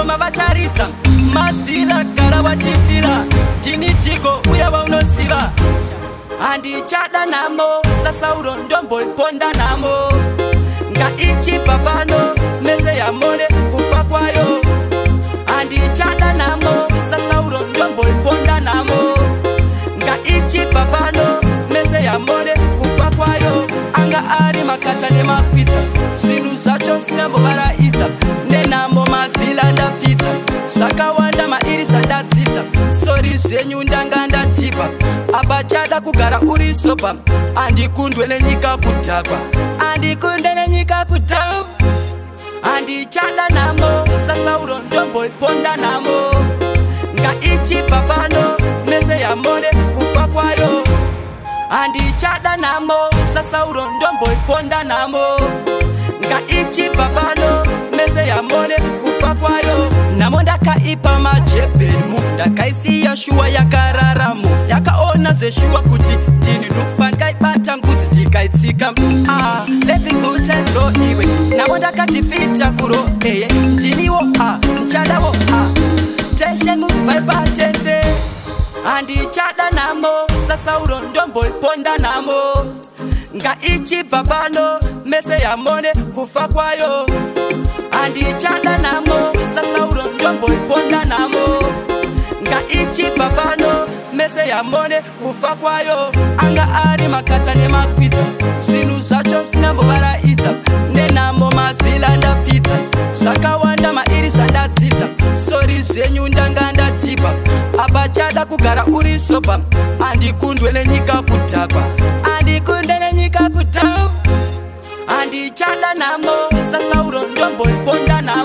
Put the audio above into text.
Ngoma vacharidza mazvila, gara vachifila. Ndini Dhigo uya vaunoziva. Handichada nhamo saSauro, ndomboiponda nhamo. Ngaichibva pano mese yamone kufa kwayo. Handichada nhamo saSauro, ndomboiponda nhamo. Ngaichibva pano mese yamone kufa kwayo. Anga ari makata nemapitsa, zvinhu zvacho zvisingambovaraidza. Nenhamo mazvila ndapfidza, zvakawanda mairi zvandadzidza. Sorry zvenyu, ndanga ndatipa apa. Chada kugara uri sober. Handikundwe nenyika kudhakwa, handikundwe nenyika kudhakwa. Handichada nhamo saSauro, ndomboiponda nhamo. Ngaichibva pano mese yamone kufa kwayo. Handichada nhamo saSauro, ndomboiponda nhamo. Ngaichibva pano mese yamone kufa kwayo. Nhamo ndakaipa majebheni move, ndakaisiya shuwa yakarara move. Yakaona zveshuwa kuti ndini ndupa, ndikaibata ngudzi ndikaitsika. Ah, let the good times roll iwe. Nhamo ndakatifita kuro eye. Ndiniwo ah, ndichadawo ah. Tension move vibe tese. Handichada nhamo saSauro, ndomboiponda nhamo. Ngaichibva pano mese yamone kufa kwayo. Handichada nhamo saSauro, ndomboiponda nhamo. Ngaichibva pano mese yamone kufa kwayo. Anga ari makata nemakwidza, zvinhu zvacho zvisingambovaraidza. Nenhamo mazvila ndapfidza, zvakawanda mairi zvandadzidza. Sorry zvenyu, ndanga ndatipa apa. Chada kugara uri sober. Handikundwe nenyika kudhakwa, handikundwe nenyika kudhakwa. Handichada nhamo saSauro, ndomboiponda nhamo.